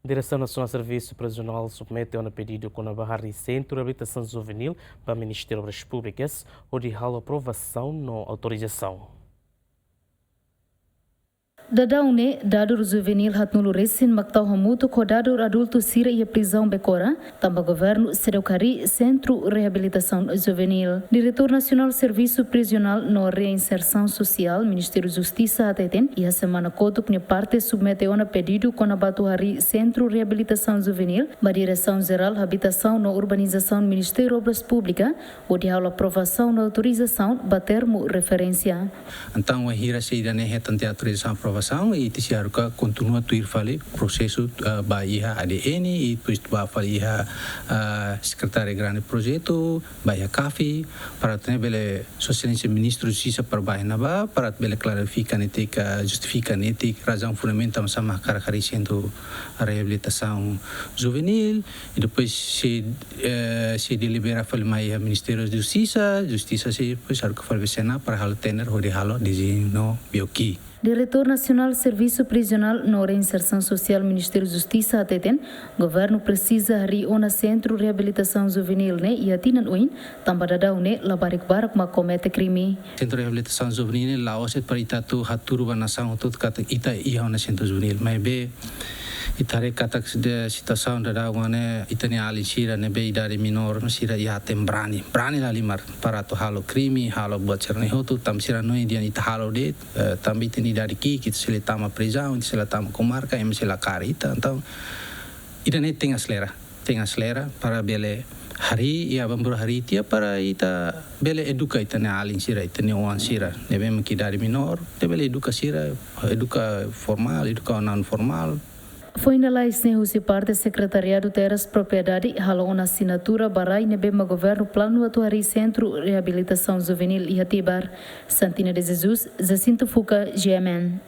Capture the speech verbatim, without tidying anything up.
Diresaun Nasionál Servisu Prizionál submete ona pedidu kona-ba harii Sentru Reabilitasaun Juvenil ba Ministériu Obras Públikas, hodi halo aprovasaun no autorizasaun. Daudaun ne'e, dadur juvenil haatnulu resin mak tau hamutuk ho dadur adultu sira iha prizaun Becora, tanba governu seidauk harii sentru reabilitasaun juvenil. Diretór Nasionál Servisu Prizionál no Reinsersaun Sosiál, Ministériu Justisa hateten, iha semana kotuk nia parte submete ona pedidu kona-ba atu harii sentru reabilitasaun juvenil ba Diresaun Jerál Habitasaun no Urbanizasaun Ministériu Obras Públikas, hodi halo aprovasaun no autorizasaun ba termu referénsia. Entaun, wainhira sei ida-ne'e hetan tiha autorizasaun aprovasaun, ita sei haruka kontinua tuir fali prosesu, ah, ba iha A D N, i depois ba fali iha, ah, Sekretária Grande Projetu, ba iha CAFI, para atu nune'e bele Sua Exelénsia Ministru Justisa para ba iha ne'ebá, para atu bele klarifika netik, ah, justifika netik, razaun fundamentu tanbasá mak hakarak harii sentru reabilitasaun juvenil, i depois sei, eh, sei delibera fali mai iha Ministériu Justisa, Justisa sei depois haruka fali ba Senat para halo tender hodi halo dezeñu no bioki. Diretór Nasionál Servisu Prizionál no Reinsersaun Sosiál Ministériu Justisa hateten, governu presiza harii ona sentru reabilitasaun juvenil ne'e iha tinan oin, tanba daudaun ne'e labarik barak mak komete krime. Sentru reabilitasaun juvenil ne'e la'ós de'it para ita atu hatudu ba nasaun hotu katak ita iha ona sentru juvenil. Maibé, ita haree katak situasaun daudaun ne'e, ita-nia alin sira ne'ebé idade menór, sira iha aten brani, brani lahalimar para atu halo krime, halo buat sira-ne'e hotu, tanba sira hanoin dehan ita halo de'it, eh, tanba ita-nia idade ki'ik, ita sei la tama prizaun, ita sei la tama komarka, ema sei la kaer ita. Entaun, ida-ne'e tenke aselera, tenke aselera para bele harii, i aban-bainrua harii tiha para ita bele eduka ita-nia alin sira, ita-nia oan sira ne'ebé mak idade menór, ita bele eduka sira, eduka formál, eduka non formál. Foin lalais ne'e husi parte Sekretariadu Terras Propriedade halo ona asinatura ba rai ne'ebé mak governu planu atu harii sentru reabilitasaun juvenil iha Tibar. Santina de Jesus, Jacinto Fuca, G M N.